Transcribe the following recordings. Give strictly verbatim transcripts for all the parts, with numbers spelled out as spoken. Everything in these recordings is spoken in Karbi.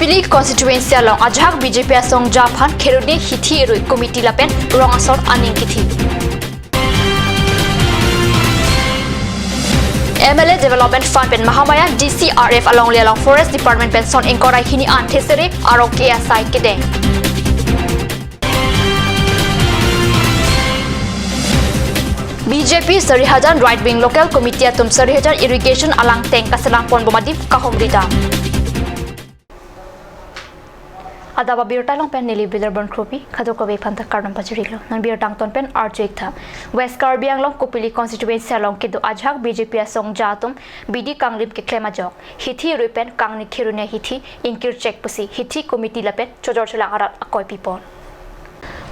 Kopili constituency along ajahak B J P asong ja aphan Kheroni Hithi Rui Committee lapen rong asor aning kithi. M L A Development Fund pen Mahamaya D C R F alongle along Forest Department pen son ingkoi ra hini an thesere arong ke-asai kedeng. B J P Sarihajan Right Wing Local Committee atum Sarihajan Irrigation alangteng kaselam pon bom adim kahumri dam. Adap abirta along pen neli Bilerbon Kropi, kadokave aphanta kardom pajirlo. Non birta angton pen arju-ik tha. West Karbi Anglong Kopili constituency along kedo ajahak B J P asong ja atum bidi kanglim keklem ajok Hithi Rui pen Kangni Kheroni Hithi ingkir chek pusi Hithi Committee lapen chojor cholang arat akoi pipon.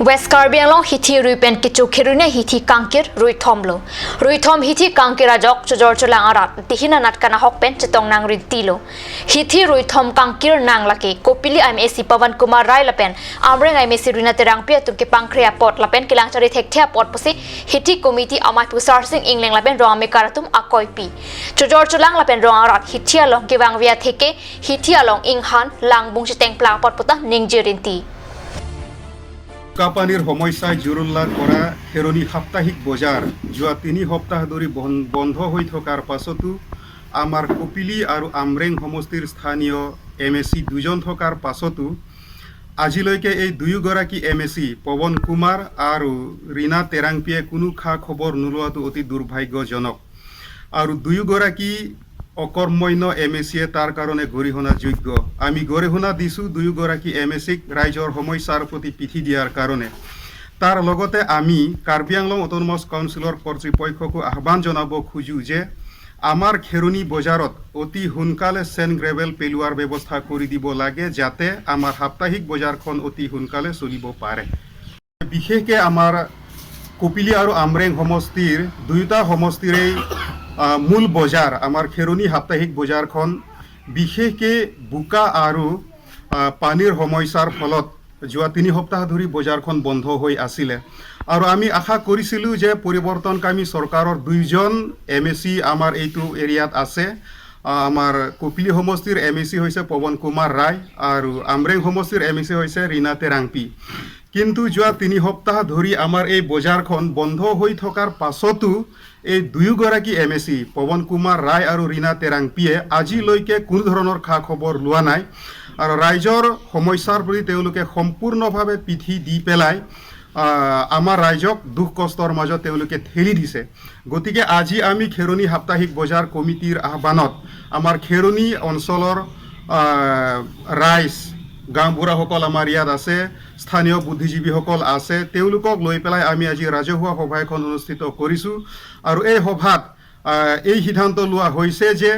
West Karbi Anglong Hithi Rui pen kecho Kheroni Hithi kangkir rui thomlo. Rui thom Hithi kangkir ajok chojor cholang arat tihin anat kanahok pen chetong nangri tilo. Hithi rui thom kangkir nang lake Kopili M A C Pawan Kumar Rai lapen Amreng M A C Rina Terangpi atum kepangkre apot lapen kelang chari thekthe apot pusi Hithi Committee amei pu Sarsing Engleng lapen rong amekar atum akoi pi. Chojor cholang lapen rong arat Hithi along kevang via theke Hithi along inghan langbung chiteng plang apot puta ningje rinti. বোকা পানীৰ সমস্যাই জুৰুলা কৰা খেৰণি সাপ্তাহিক বজাৰ যোৱা তিনি সপ্তাহ ধৰি বন-, বন্ধ হৈ থকাৰ পাছতো আমাৰ কপিলী আৰু আমৰেং সমষ্টিৰ স্থানীয় এম এ চি দুজন থকাৰ পাছতো আজিলৈকে এই দুয়োগৰাকী এম এ চি পৱন কুমাৰ আৰু ৰীণা তেৰাংপীয়ে কোনো খা খবৰ নোলোৱাটো অতি দুৰ্ভাগ্যজনক। আৰু দুয়োগৰাকী অকৰ্মণ্য এম এ চিয়ে তাৰ কাৰণে গৰিহণাযোগ্য। আমি গৰিহণা দিছো দুয়োগৰাকী এম এ চিক ৰাইজৰ সমস্যাৰ প্ৰতি পিঠি দিয়াৰ কাৰণে। তাৰ লগতে আমি কাৰ্বি আংলং অট'নমাছ কাউন্সিলৰ কৰ্তৃপক্ষকো আহ্বান জনাব খোজো যে আমাৰ খেৰণি বজাৰত অতি সোনকালে চেণ্ড গ্ৰেভেল পেলোৱাৰ ব্যৱস্থা কৰি দিব লাগে, যাতে আমাৰ সাপ্তাহিক বজাৰখন অতি সোনকালে চলিব পাৰে। বিশেষকৈ আমাৰ কপিলী আৰু আমৰেং সমষ্টিৰ দুয়োটা সমষ্টিৰেই, আহ, মূল বজাৰ আমাৰ খেৰণি সাপ্তাহিক বজাৰখন বিশেষকৈ বোকা আৰু, আহ, পানীৰ সমস্যাৰ ফলত যোৱা তিনি সপ্তাহ ধৰি বজাৰখন বন্ধ হৈ আছিলে। আৰু আমি আশা কৰিছিলোঁ যে পৰিৱৰ্তনকামী চৰকাৰৰ দুইজন এম এ চি আমাৰ এইটো এৰিয়াত আছে। আহ, আমাৰ কপিলী সমষ্টিৰ এম এ চি হৈছে পৱন কুমাৰ ৰায় আৰু আমৰেং সমষ্টিৰ এম এ চি হৈছে ৰীণা তেৰাংপী। কিন্তু যোৱা তিনি সপ্তাহ ধৰি আমাৰ এই বজাৰখন বন্ধ হৈ থকাৰ পাছতো এই দুয়োগৰাকী এম এ চি পৱন কুমাৰ ৰায় আৰু ৰীণা তেৰাংপীয়ে আজিলৈকে কোনো ধৰণৰ খা খবৰ লোৱা নাই। আৰু ৰাইজৰ সমস্যাৰ প্ৰতি তেওঁলোকে সম্পূৰ্ণভাৱে পিঠি দি পেলাই, আহ, আমাৰ ৰাইজক দুখ কষ্টৰ মাজত তেওঁলোকে ঠেলি দিছে। গতিকে আজি আমি খেৰণি সাপ্তাহিক বজাৰ কমিটিৰ আহ্বানত আমাৰ খেৰণি অঞ্চলৰ, আহ, ৰাইজ, গাঁওবুঢ়াসকল আমাৰ ইয়াত আছে, স্থানীয় বুদ্ধিজীৱীসকল আছে, তেওঁলোকক লৈ পেলাই আমি আজি ৰাজহুৱা সভা এখন অনুষ্ঠিত কৰিছো। আৰু এই সভাত, আহ, এই সিদ্ধান্ত লোৱা হৈছে যে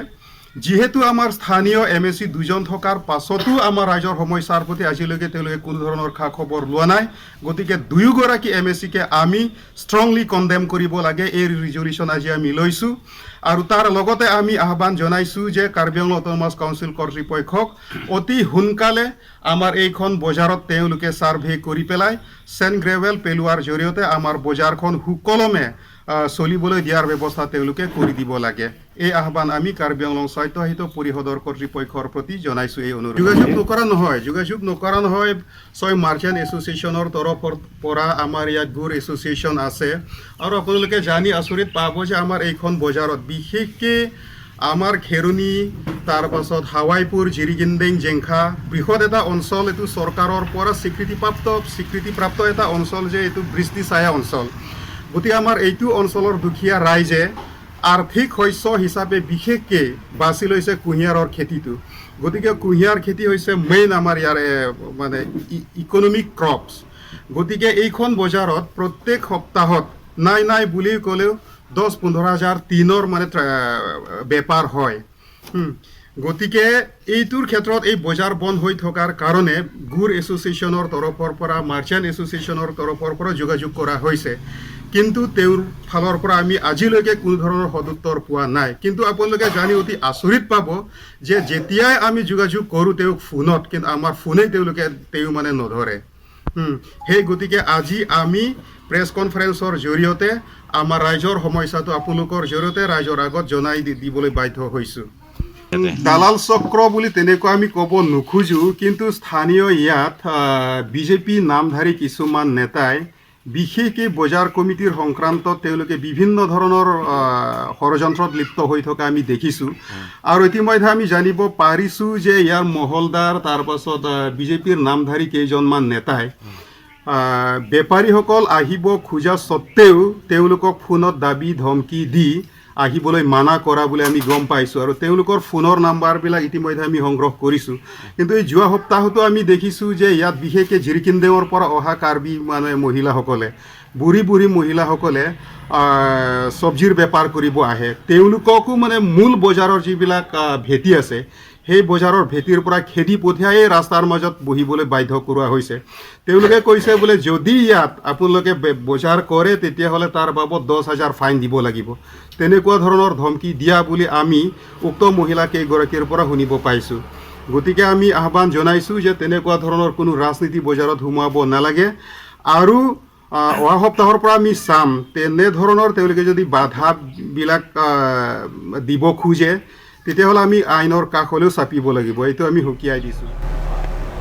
যিহেতু আমাৰ স্থানীয় এম এ চি দুজন থকাৰ পাছতো আমাৰ ৰাইজৰ সমস্যাৰ প্ৰতি আজিলৈকে তেওঁলোকে কোনো ধৰণৰ খা খবৰ লোৱা নাই, গতিকে দুয়োগৰাকী এম এ চিকে আমি ষ্ট্ৰংলি কণ্ডেম কৰিব লাগে। এই ৰিজলিউশ্যন আজি আমি লৈছো। আৰু তাৰ লগতে আমি আহ্বান জনাইছো যে কাৰ্বি আংলং অট'নমাছ কাউন্সিল কৰ্তৃপক্ষক অতি সোনকালে আমাৰ এইখন বজাৰত তেওঁলোকে ছাৰ্ভে কৰি পেলাই চেণ্ড গ্ৰেভেল পেলোৱাৰ জৰিয়তে আমাৰ বজাৰখন সুকলমে, আহ, চলিবলৈ দিয়াৰ ব্যৱস্থা তেওঁলোকে কৰি দিব লাগে। এই আহ্বান আমি কাৰ্বি আংলং স্বায়ত্তশাসিত পৰিষদৰ কৰ্তৃপক্ষৰ প্ৰতি জনাইছো এই অনুৰোধ। যোগাযোগ নকৰা নহয়, যোগাযোগ নকৰা নহয়। ছয় মাৰ্চেণ্ট এছ'চিয়েশ্যনৰ তৰফৰ পৰা আমাৰ ইয়াত গুৰ এছ'চিয়েশ্যন আছে। আৰু আপোনালোকে জানি আচৰিত পাব যে আমাৰ এইখন বজাৰত বিশেষকৈ আমাৰ খেৰণি, তাৰ পাছত হাৱাইপুৰ, জিৰিগিন্দেং, জেংখা, বৃহৎ এটা অঞ্চল, এইটো চৰকাৰৰ পৰা স্বীকৃতিপ্ৰাপ্ত, স্বীকৃতিপ্ৰাপ্ত এটা অঞ্চল যে এইটো বৃষ্টি ছায়া অঞ্চল। গতিকে আমাৰ এইটো অঞ্চলৰ দুখীয়া ৰাইজে আৰ্থিক শস্য হিচাপে বিশেষকৈ বাছি লৈছে কুঁহিয়াৰৰ খেতিটো। গতিকে কুঁহিয়াৰ খেতি হৈছে মেইন আমাৰ ইয়াৰে, মানে, ই-, ইকনমিক ক্ৰপছ। গতিকে এইখন বজাৰত প্ৰত্যেক সপ্তাহত নাই নাই বুলি ক'লেও দহ পোন্ধৰ হাজাৰ টিনৰ, মানে, ট্ৰা-, বেপাৰ হয়। হুম। গতিকে এইটোৰ ক্ষেত্ৰত এই বজাৰ বন্ধ হৈ থকাৰ কাৰণে গুৰ এছ'চিয়েশ্যনৰ তৰফৰ পৰা, মাৰ্চেণ্ট এছ'চিয়েশ্যনৰ তৰফৰ পৰা যোগাযোগ কৰা হৈছে, কিন্তু তেওঁৰ ফালৰ পৰা আমি আজিলৈকে কোনো ধৰণৰ সদুত্তৰ পোৱা নাই। কিন্তু আপোনালোকে জানি অতি আচৰিত পাব যে যেতিয়াই আমি যোগাযোগ কৰোঁ তেওঁক ফোনত, কিন্তু আমাৰ ফোনেই তেওঁলোকে, তেওঁ মানে নধৰে। হুম, সেই গতিকে আজি আমি প্ৰেছ কনফাৰেন্সৰ জৰিয়তে আমাৰ ৰাইজৰ সমস্যাটো আপোনালোকৰ জৰিয়তে ৰাইজৰ আগত জনাই দি-, দিবলৈ বাধ্য হৈছোঁ। ইয়াতে। দালাল চক্ৰ বুলি তেনেকুৱা আমি ক'ব নোখোজো, কিন্তু স্থানীয় ইয়াত, আহ, বিজেপি নামধাৰী কিছুমান নেতাই বিশেষকৈ বজাৰ কমিটিৰ সংক্ৰান্তত তেওঁলোকে বিভিন্ন ধৰণৰ, আহ, ষড়যন্ত্ৰত লিপ্ত হৈ থকা আমি দেখিছো। আৰু ইতিমধ্যে আমি জানিব পাৰিছো যে ইয়াৰ মহলদাৰ, তাৰ পাছত, আহ, বিজেপিৰ নামধাৰী কেইজনমান নেতাই, আহ, বেপাৰীসকল আহিব খোজা স্বত্বেও তেওঁলোকক ফোনত দাবী ধমকি দি আহিবলৈ মানা কৰা বুলি আমি গম পাইছো। আৰু তেওঁলোকৰ ফোনৰ নাম্বাৰবিলাক ইতিমধ্যে আমি সংগ্ৰহ কৰিছো। কিন্তু এই যোৱা সপ্তাহতো আমি দেখিছো যে ইয়াত বিশেষকৈ জিৰিকিনদেঙৰ পৰা অহা কাৰ্বি মানে মহিলাসকলে, বুঢ়ী বুঢ়ী মহিলাসকলে, আহ, চব্জিৰ বেপাৰ কৰিব আহে। তেওঁলোককো মানে মূল বজাৰৰ যিবিলাক, আহ, ভেটি আছে, সেই বজাৰৰ ভেটিৰ পৰা খেদি পঠিয়াই ৰাস্তাৰ মাজত বহিবলৈ বাধ্য কৰোৱা হৈছে। তেওঁলোকে কৈছে বোলে, যদি ইয়াত আপোনালোকে বে-, বজাৰ কৰে, তেতিয়াহ'লে তাৰ বাবদ দহ হাজাৰ ফাইন দিব লাগিব। তেনেকুৱা ধৰণৰ ধমকি দিয়া বুলি আমি উক্ত মহিলা কেইগৰাকীৰ পৰা শুনিব পাইছো। গতিকে আমি আহ্বান জনাইছো যে তেনেকুৱা ধৰণৰ কোনো ৰাজনীতি বজাৰত সোমোৱাব নালাগে। আৰু, আহ, অহা সপ্তাহৰ পৰা আমি চাম, তেনেধৰণৰ তেওঁলোকে যদি বাধাবিলাক, আহ, দিব খোজে, তেতিয়াহ'লে আমি আইনৰ কাষলৈও চাপিব লাগিব। এইটো আমি সকীয়াই দিছো।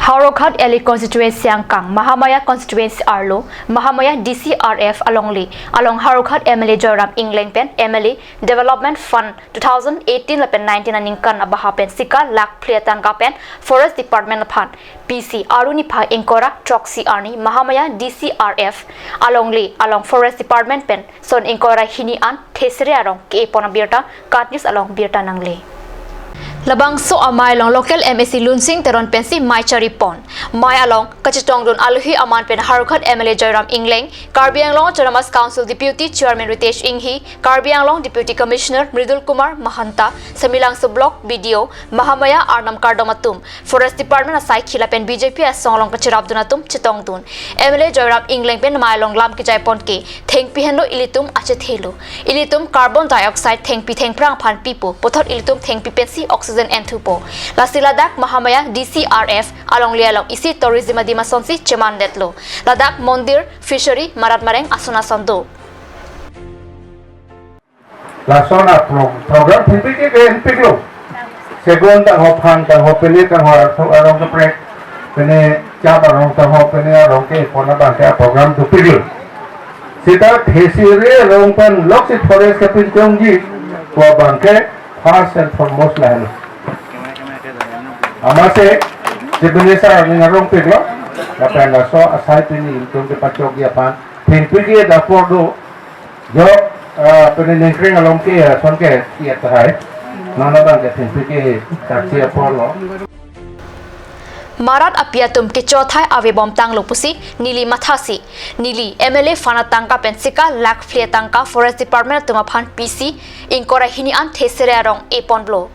Howraghat L A constituency angkang Mahamaya constituency arlo Mahamaya D C R F alongle along Howraghat M L A Joyram Engleng pen M L A Development Fund two thousand eighteen lapen nineteen aningkan abaha pen sika lakh phli atangka pen Forest Department aphan pisi Arni pha ingkoi ra throksi arni Mahamaya D C R F alongle along Forest Department pen son ingkoi ra hini an thesere arong ke-e pon abirta KAT News along birta nangle. Labangso amei along local M A C Lunsing Teron pensi mei chari pon. Mei along kachetongdun alohi aman pen Howraghat M L A Joyram Engleng, Karbi Anglong Autonomous Council Deputy Chairman Ritesh Enghi, Karbi Anglong Deputy Commissioner Mridul Kumar Mahanta, Samelangso Block B D O, Mahamaya arnam kardom atum, Forest Department asaikhi lapen B J P asong along kacherapdun atum chetongdun. M L A Joyram Engleng pen mei along lam kejai pon ke, thengpi henlo ilitum achethelo. Ilitum carbon dioxide thengpi thengphrang aphan pipo, puthot ilitum thengpi pensi oxygen enthupo. Lasi ladak Mahamaya D C R F alongle along isi tourism adim asonsi chemandetlo. Ladak mondir, fishery, marat mareng ason ason do. Lason a pro-, program thengpi ke ke thengpiklo. Segon tangho, phan tangho, pele tangho, arong, arong kaprek, pene chap arong tangho, pene arong ke pon abang ke program thengpiklo. Seta thesere arong pen loksi forest kapinchongji pu abang ke first and foremost lahelo. Amatsi Chief Minister aning arongpiklo, lapen laso asai pini ilitum kepachokji aphan thengpi ke-et apor do. Jo, ah, pini ningkring along ke, ah, ason ke-et tahai. Non abang ke thengpi ke-et apor lo. Marat api atum kechothai ave bomtanglo pusi neli mathasi. Neli M L A fund atangka pen sika lakh phli atangka Forest Department atum aphan pisi ingkoi ra hini an thesere arong e ponlo.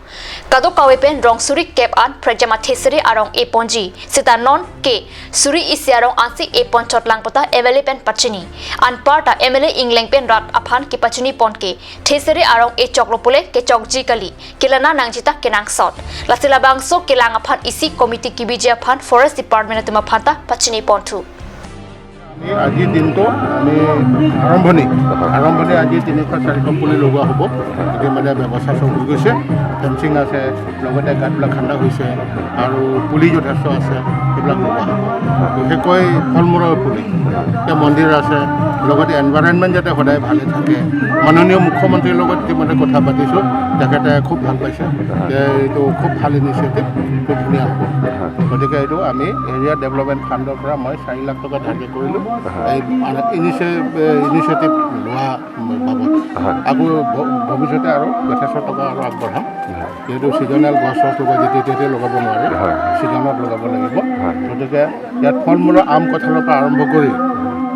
Kadokave pen rong suri kep an prekjam athesere arong e ponji. Seta non ke suri isi arong ansi e pon chotlang puta M L A pen pachini. Anparta M L A Engleng pen rat aphan kepachini pon ke thesere arong e choklo pule kechokji kali. Kelana nangji ta kenangsot. Lasi labangso kelang aphan isi committee kebiji aphan Forest Department atum aphan ta pachini ponthu. আমি আজিৰ দিনটো আমি আৰম্ভণি, আৰম্ভণি আজি তিনিশ চাৰিশ পুলি লগোৱা হ'ব। ইতিমধ্যে ব্যৱস্থা চব হৈ গৈছে, ফেঞ্চিং আছে, লগতে গাঁতবিলাক খান্দা হৈছে আৰু পুলি যথেষ্ট আছে, সেইবিলাক লগোৱা হ'ব। বিশেষকৈ ফল মূলৰ পুলি, এতিয়া মন্দিৰ আছে, লগতে এনভাইৰনমেণ্ট যাতে সদায় ভালে থাকে। মাননীয় মুখ্যমন্ত্ৰীৰ লগত ইতিমধ্যে কথা পাতিছোঁ, তেখেতে খুব ভাল পাইছে যে এইটো খুব ভাল ইনিচিয়েটিভ, খুব ধুনীয়া হ'ব। গতিকে এইটো আমি এৰিয়া ডেভেলপমেণ্ট ফাণ্ডৰ পৰা মই চাৰি লাখ টকা ধাৰ্য কৰিলোঁ। এই মানে ইনিচিয়ে-, এ, ইনিচিয়েটিভ লোৱা বাবদ। হয়। আকৌ ভ-, ভৱিষ্যতে আৰু যথেষ্ট টকা আৰু আগবঢ়াম। হয়। যিহেতু ছিজনেল গছ চছ লগোৱা যেতিয়া তেতিয়া লগাব নোৱাৰে, হয়। ছিজনত লগাব লাগিব। হয়। গতিকে ইয়াত ফল মূলৰ আম কঁঠালৰ পৰা আৰম্ভ কৰি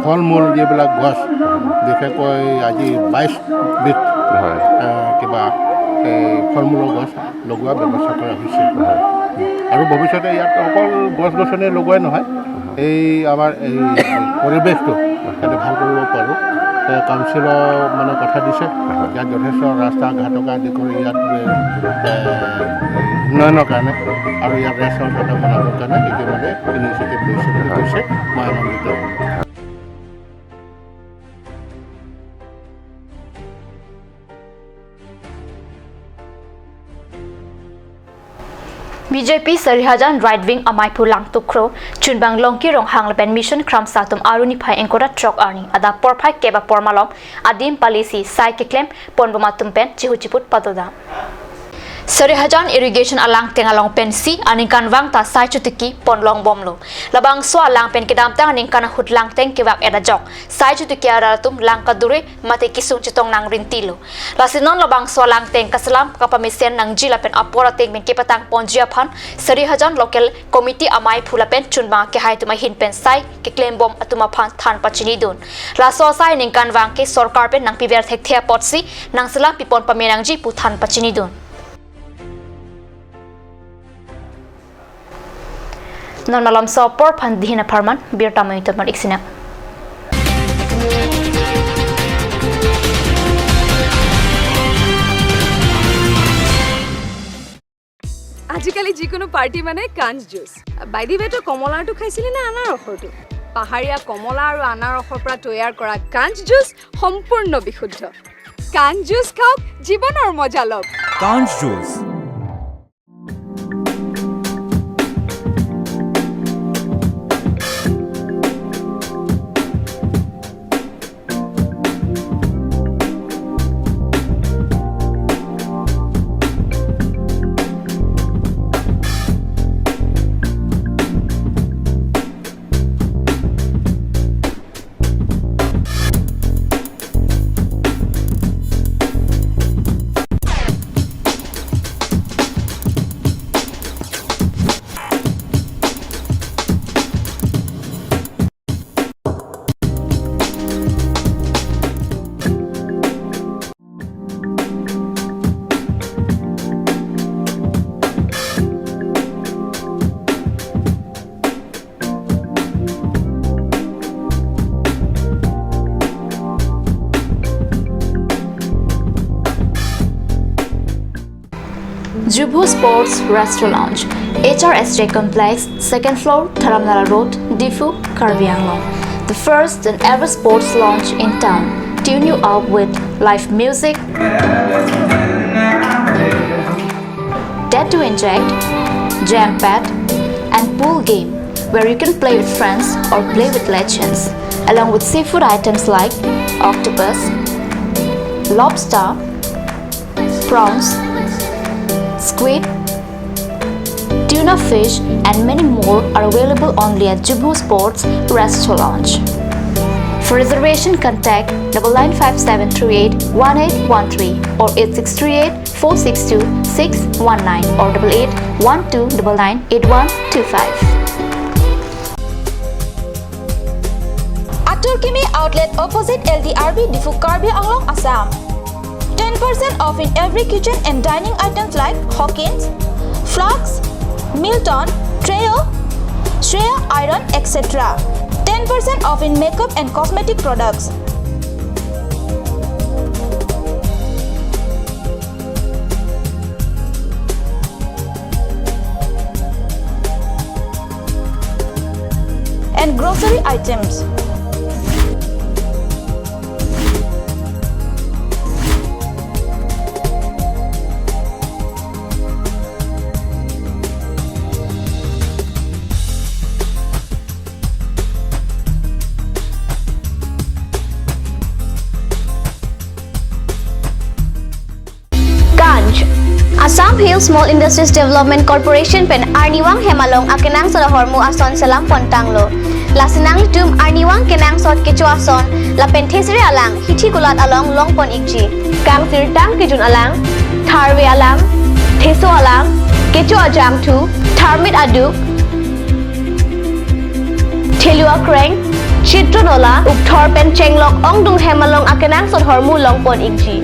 ফল মূল যিবিলাক গছ, বিশেষকৈ আজি বাইছ বিধ, হয়। এ, কিবা এই ফল মূলৰ গছ লগোৱা ব্যৱস্থা কৰা হৈছে। হয়। আৰু ভৱিষ্যতে ইয়াত অকল গছ গছনি লগোৱাই নহয়, এই আমাৰ এই পৰিৱেশটো যাতে ভাল কৰিব পাৰোঁ, এই কাউন্সিলৰ মানে কথা দিছে। হয়। ইয়াত যথেষ্ট ৰাস্তা ঘাটকে আদি কৰি ইয়াত, এ, এ, উন্নয়নৰ কাৰণে আৰু ইয়াত ৰেষ্ট হাউচ এটা বনাবৰ কাৰণে ইতিমধ্যে ইনিচিয়েটিভ লৈছে বুলি কৈছে। মই আনন্দিত। B J P Sarihajan Right Wing amaiphu Langtuk Kro, chunbang Longki Ronghang lapen Mission Kramsa atum Aru niphai ingkoi ra throk arni adap porphai kep apor malom adim palisi sai keklem ponbom atum pen chihu chiput padodam. Sarihajan Irrigation alangteng along pensi aningkanvang ta sai chotiki pon longbomlo. Labangso alang pen kedamtang aningkan ahut langteng kevak-et ajok sai chotiki arat atum lang kadure mate kesung chetong nangrintilo. Lasi non labangso alangteng kaselam kapamesen nangji lapen apor ateng pen kepatang ponji aphan Sarihajan Local Committee amaiphu lapen chunbang akehai atum ahin pen sai keklembom atum aphan than pachinidun. Laso asai aningkanvang ke sorkar pen nangpiver thekthe apotsi nangselam pipon pame nangji pu than pachinidun. Non malomso apor aphan dihina pharman birta mai tomar iksina. আজিকালি যিকোনো পাৰ্টি মানে কাঞ্চ juice. By the ৱে, তই কমলাৰটো খাইছিলি নে আনাৰসৰটো? পাহাৰীয়া কমলা আৰু আনাৰসৰ পৰা তৈয়াৰ কৰা কাঞ্চ জুচ সম্পূৰ্ণ বিশুদ্ধ। কাঞ্চ জুচ খাওক, জীৱনৰ মজা লওক। কাঞ্চ juice. Jubho Sports Restaurant, H R S J Complex, second floor, Dharamnala Road, Diphu, Karbi Anglong. The first and ever sports lounge in town. Tune you up with live music, Dare to Inject, Jam Pad, and pool game where you can play with friends or play with legends, along with seafood items like octopus, lobster, prawns, squid, tuna fish, and many more are available only at Jubho Sports Restaurant. For reservation, contact double nine five seven three eight one eight one three or eight six three eight four six two six one nine or double eight one two double nine eight one two five. Atur Kimi Outlet, opposite L D R B, Diphu, Karbi Anglong, Assam. Ten percent off in every kitchen and dining items like Hawkins, flasks, Milton, Trio, Shreya iron, et cetera. Ten percent off in makeup and cosmetic products. And grocery items. Kancch. Assam Hill Small Industries Development Corporation pen arnivang hem along akenangsot ahormu ason selam pontanglo. Lasi nanglitum arnivang kenangsot kecho ason lapen thesere alang hithi kulat along longpon ikji. Kangsirtang kejun alang, tharve alang, theso alang, kecho ajangthu, tharmit aduk, thelu akreng, chitro nola, ukthor pen chenglok ongdung hem along akenangsot ahormu longpon ikji.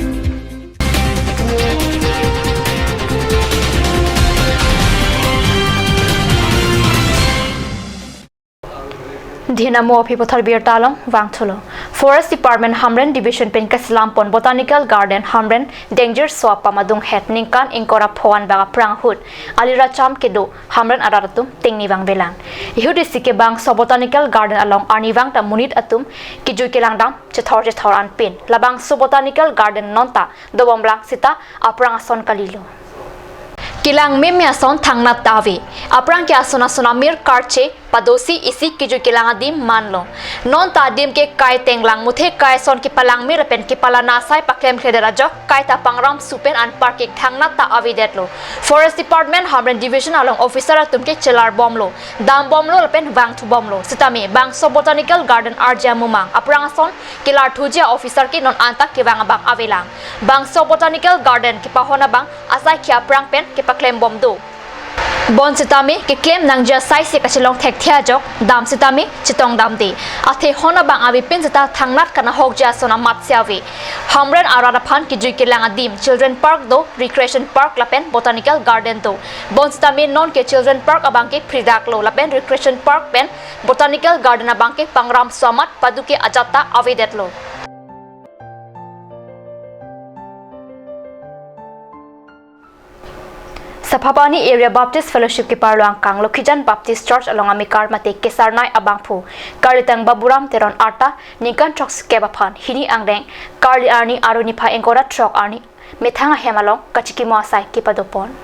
Dihina mo aphi puthot birta along vangthulo. Forest Department Hamren Division pen kaselam pon Botanical Garden Hamren danger so apam adunghet ningkan ingkoi ra pho-an bang aphrang ahut aliracham kedo Hamren arat atum tingni vangvelang. Ihut isi ke bangso Botanical Garden along arnivang ta monit atum kejui kelangdam chethor chethor anpin. Labangso Botanical Garden nonta dobomlang seta aphrang ason kalilo. Kelang meme ason thangnat ta ave. Aphrang ke ason ason amir karche, padosi isi kejui kelang adim manlo. Non ta adim ke kai tenglang muthe kai ason kepalangme lapen kepalana asai paklemkledet ajok kai ta pangram supen anparke thangnat ta avedetlo. Forest Department Hamren Division along officer atum ke chelar bomlo, dam bomlo lapen vangthu bomlo. Sitame bangso Botanical Garden arje amumang aphrang ason kelar thuji a-officer ke non anta kevang abang avelang. Bangso Botanical Garden kepahon abang asai ke aphrang pen kepaklem bom do. Bonsitame keklem nangji asai si kachelong thekthe ajok, dam sitame chetong damde. Athe hon abang avepin seta thangnat kanahokji ason amatsi ave. Hamren arat aphan kejui kelang adim, Children Park do, Recreation Park lapen Botanical Garden do. Bonsitame non ke Children Park abang ke phridaklo lapen Recreation Park pen Botanical Garden abang ke pangram so amat paduke ajat ta avedetlo. Saphapani Area Baptist Fellowship keparlo angkang Lokhijan Baptist Church along amekar mate kesarnei abangphu Karlitang Baburam Teron arta ningkan throksi kep aphan hini angdeng karli arni arni phai ingkoi ra throk arni methang ahem along kachikimo asai kepadopon.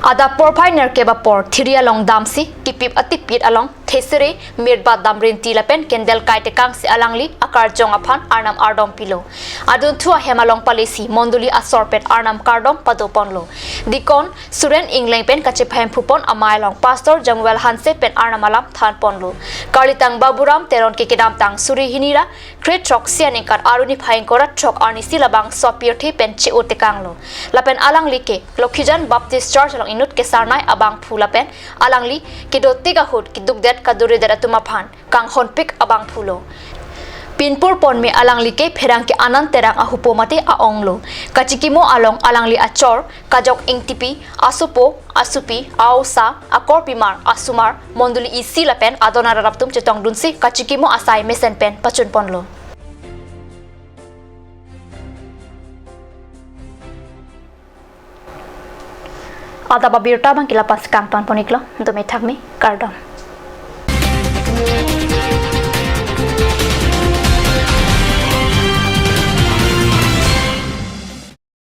Adap porphai nerkep apor thiri along damsi kipip atipit along thesere, mirbat, damrinti lapen candle kai tekangsi alangli akarjong aphan Arnam ardom pilo. Adunthu ahem along palesi mondoli asor pen Arnam kardom padoponlo. Deacon Suren Engleng pen kachephemphu pon amei along Pastor Jamuel Hanse pen Arnam alam thanponlo. Karlitang Baburam Teron ke kedamtang suri hini ra kre throksi aningkan arni phai ingkoi ra throk arni si labangso apirthe pen che-o tekanglo. Lapen alangli ke Lokhijan Baptist Church along inut kesarnei abangphu lapen alangli kedo tik ahut kedukdet kaduredet atum aphan kanghonpik abangphulo. Pinpur ponme alangli ke pherangke Anand Terang ahupo mate a-onglo. Kachikimo along alangli achor Kajok Ingtipi, asopo, asopi, a-osa, akorpimar, asomar, mondoli isi lapen adon arat atum chetongdunsi kachikimo asai mesen pen pachunponlo. Adap abirta abang ke la-an si kangtonpon-iklo, dome thakme, kardom.